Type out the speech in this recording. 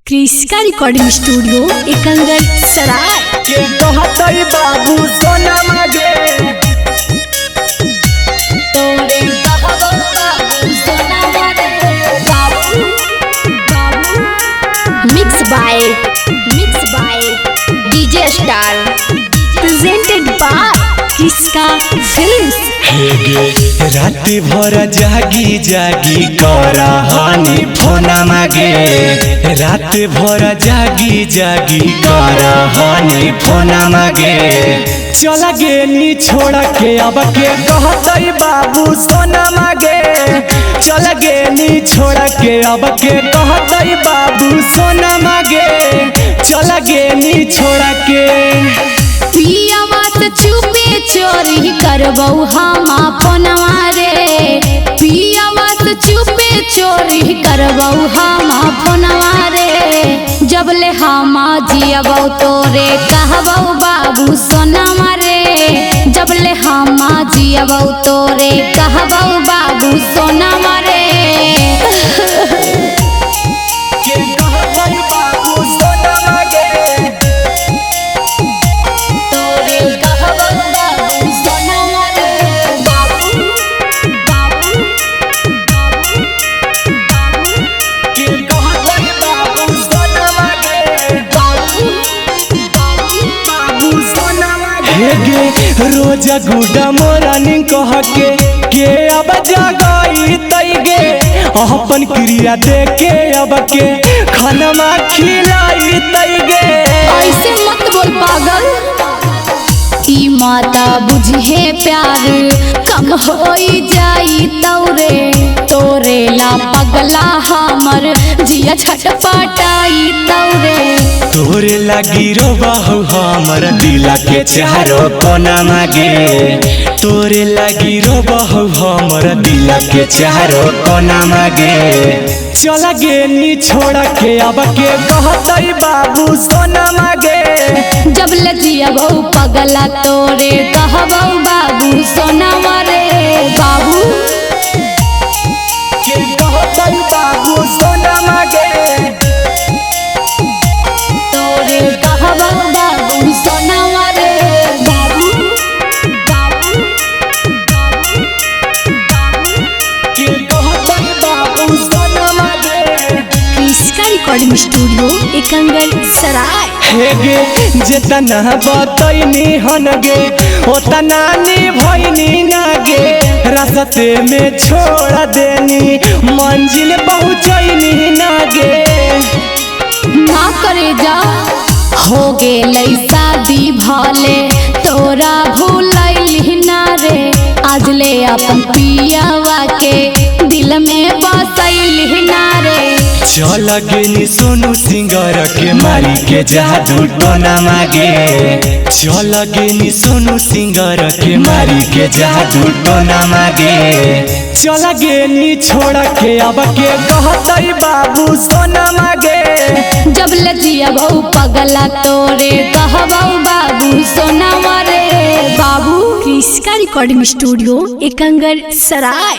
क्रिस्का recording studio एकंगल सराय। के कहतई बाबू सोना मांगे तोरे कहबो बाबू सोना मांगे बाबू बाबू। Mix by DJ star presented by Kriska films. हे गे रात भर जागी जागी करा हानि फोना मागे, रात भर जागी जागी करा हानि फोना मागे। चला गेनी छोड़ के अब के कहतई बाबू सोना मागे, चला गेनी छोड़ के अब के कहतई बाबू सोना मागे, चला गेनी छोड़ के। पियावा से छुपे चोरी करबौ हम अपनवा रे, पियावा से छुपे चोरी करबौ हम अपनवा रे। जबले हम जियबौ तोरे कहबौ बाबू सोनमा रे, जबले हम जियबौ तोरे कहबौ बाबू सोनमा रे। के कहतई बाबू सोना मागे तोरे कहबौ बाबू सोनमा रे, बाबू बाबू बाबू बाबू। के कहतई बाबू सोना मागे बाबू बाबू बाबू सोना मागे। हे गे रोजा गुडा मोरनिंग कह के अब जगाई तई गे, अपन क्रिया देके अब के खाना खिलाई तई गे। ऐसे मत बोल पागल, ई माता बुझे प्यार कम होई जाई तौरे, तोरे ला पगला हमर जिया छटपटाई तौरे। तोरे लागी रोबाहु हमर दिला के चारो कोना मागे, तोरे लागी रोबाहु हमर दिला के चारो कोना मागे। चला गेनी छोड़ के अब के कहतई बाबू सोना मागे, जब लजियबौ पगला तोरे कहबौ बाबू सोनमा रे, बाबू के कहतई बाबू सोना मागे तोरे कहबौ बाबू सोनमा रे, बाबू बाबू बाबू बाबू। के कहतई बाबू सोना मागे। क्रिस्का रिकॉर्डिंग स्टूडियो एकंगल सराय। हे गे जेतना बतैनी हन गे ओतना नी भैनी ना गे, रास्ते में छोड़ देनी मंजिल पहुँचैनी ना गे। ना करे जा हो गेलै शादी भले तोरा भूलैली ना रे, आज ले अपन पियावा के दिल में बसैली ना रे। चल गेनी सोनू सिंगर के मारी के जादू टोना मागे, चल गेनी सोनू सिंगर के मारी के जादू टोना मागे। चल गेनी छोड़ के अब के कहतई बाबू सोना मागे, जब लजियबौ पगला तोरे कहबौ बाबू सोनमा रे, बाबू। क्रिस्का रिकॉर्डिंग स्टूडियो एकंगल सराय।